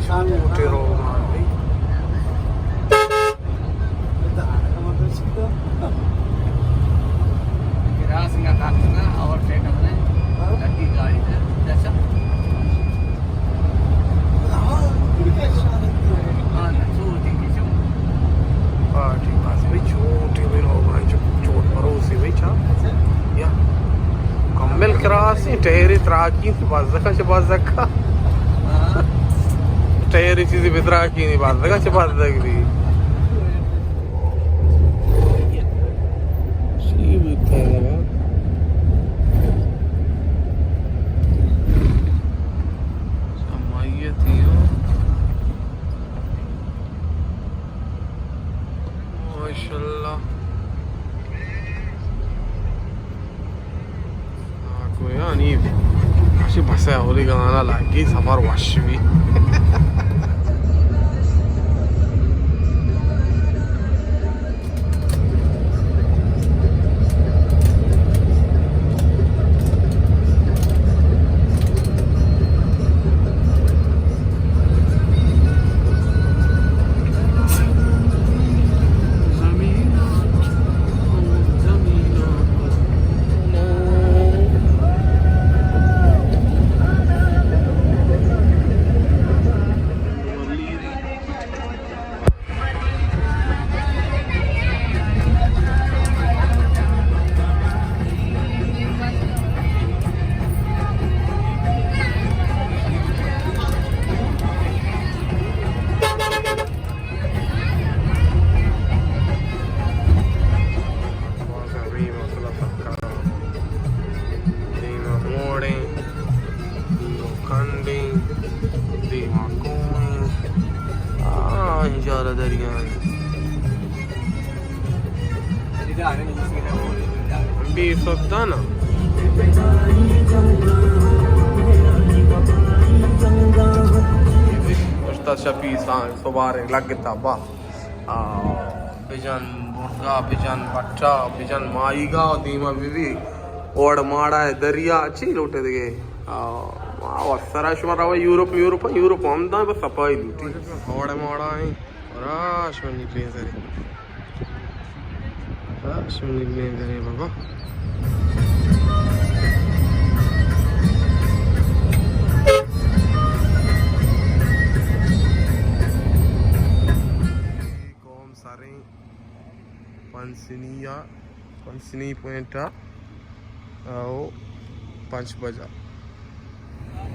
کان ووٹے رو مان بھائی۔ گراس نہ کاٹنا اور ٹریکٹر نے لگی گاڑی تے دشا۔ ہاں، نہ چھوٹی کی چم۔ ہاں، ٹھیک بات بھائی، چھوٹی بھائی رو مان، چو-، چوٹ مروسی بھائی چا۔ یا۔ کمل کراس ٹہرے تراکی بزکا چہ بزکا۔ ٹائر چیزی بتراکی نہیں، بزگ چہ بزگ بھی۔ چی بوتا ہے بابا؟ سمائیتی ہو۔ ماشاءاللہ۔ آ، کوئی آ، نی، اشی بس ہے، اولی گانا لگی، سفر وش بھی۔ دیما موڑیں، دیما کنڈیں، دیما کوہیں۔ آ، انجارہ دریا۔ بیست دانا۔ اشتا شپی سان سواریں لگتا با۔ آ، بجن مرگا، بجن بٹا، بجن ماہیگا، دیما بی بی وڑ ماڑا دریا، چی لوٹے دگے؟ آ، ما وسرا شما روے یورپ، یورپ، یورپ ہم داں بس صفائی لوٹی۔ وڑ ماڑا ہیں، اور آ، شما نکلیں سرے۔ آ، شما نکلیں سرے بابا۔ قوم سریں پنسنی یا پنسنی پوائنٹ ءَ او پنچ بجا۔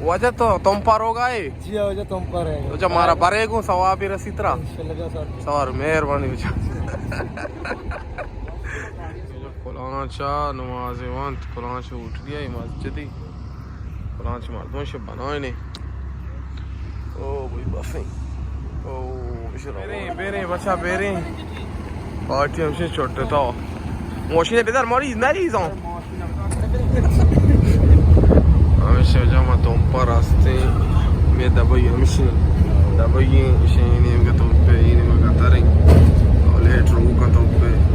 واجہ تو تمپا روگا ئے؟ جی ہاں، واجہ تمپا رہے۔ واجہ مارا برے گوں ثوابی رسی ترا۔ انشاءاللہ جا سر۔ سوار مہربانی واجہ۔ کلانچا نماز وانت، کلانچ اٹھ گیا مسجدی۔ کلانچ مردم شب بنائنے۔ او بھائی بسیں۔ او، بیریں، بیریں، بچا بیریں۔ پارٹی ہمشی چھوٹے تو۔ موشی نے بدر مریض، مریض ہوں۔ ہمیشہ جا ما تمپا راستے۔ میں دبئی ہمشی۔ دبئی ہیں، شینی میں تمپے، اینی میں قطر ہیں۔ اور لیٹ رو کا تمپے۔